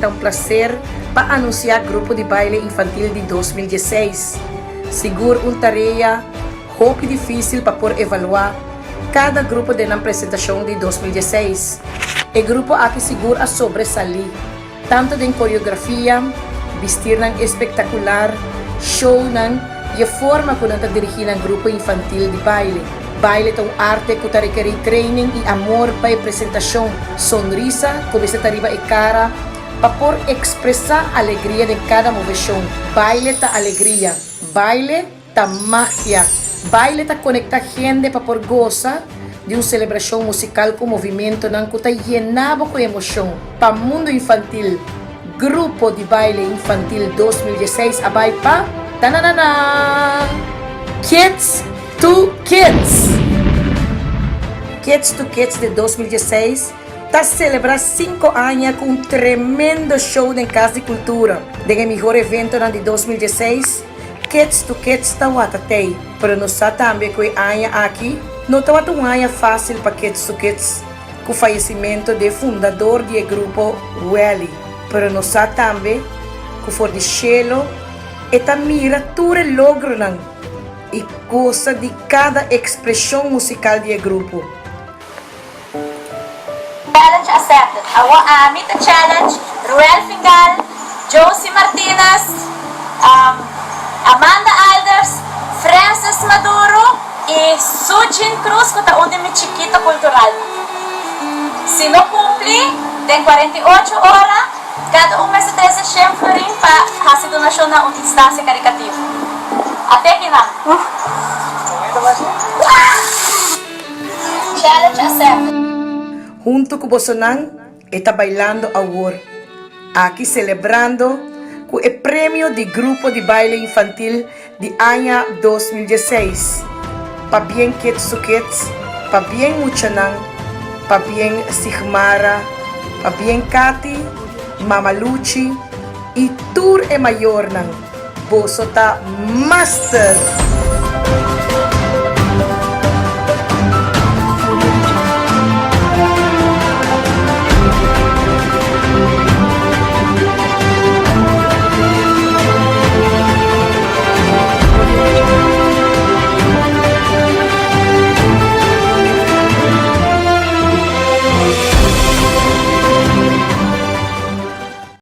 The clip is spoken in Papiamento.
ta un placer pa anuncia Grupo di Baile Infantil di 2016. Sigur un tarea hopi dificil pa por evalua cada grupo den nan presentacion di 2016. E grupo aki sigur a sobresali, tanto den coreografia, bistirnan espectacular, shownan y e forma cu nan ta dirigi nan grupo infantil di baile. Baile ta un arte cu ta rekeri training y amor pa e presentacion. Sonrisa cu mester ta riba e cara pa por expresa alegria den cada movecion. Baile ta alegria. Baile ta magia. Baile ta conecta hende pa por goza di un celebracion musical cu movimentonan cu ta yena bo cu emocion. Pa mundo infantil, Grupo di Baile Infantil 2016 a bay pa tananana! Kids to Kids! Kids to Kids di 2016 ta celebra 5 aña cu un tremendo show den Cas di Cultura. Den e mihor eventonan di 2016, Kids to Kids tawata tey, pero nos sa tambe cu e aña aki no tawata un aña facil pa Kids to Kids cu fayecimento di e fundador di e grupo Welly. Pero nos sa tambe cu for di cielo e ta mira tur e logronan y goza di cada expresion musical di e grupo. Challenge accepted. Awo ami ta challenge Ruel Fingal, Josie Martinez, Amanda Alders, Francis Maduro y Sujin Cruz cu ta un di mi chikito cultural. Si no cumpli den 48 ora, cada un mester trece shen florin pa haci donacion na un instancia caricativo. Ate kinan. Challenge accepted. Hunto cu bosonan e ta bailando awor, aki celebrando cu e premio di Grupo di Baile Infantil di aña 2016. Pabien Kids to Kids, pabien muchanan, pabien Sigmara, pabien Katy, Mama Luchi y tur e mayornan. Boso ta master!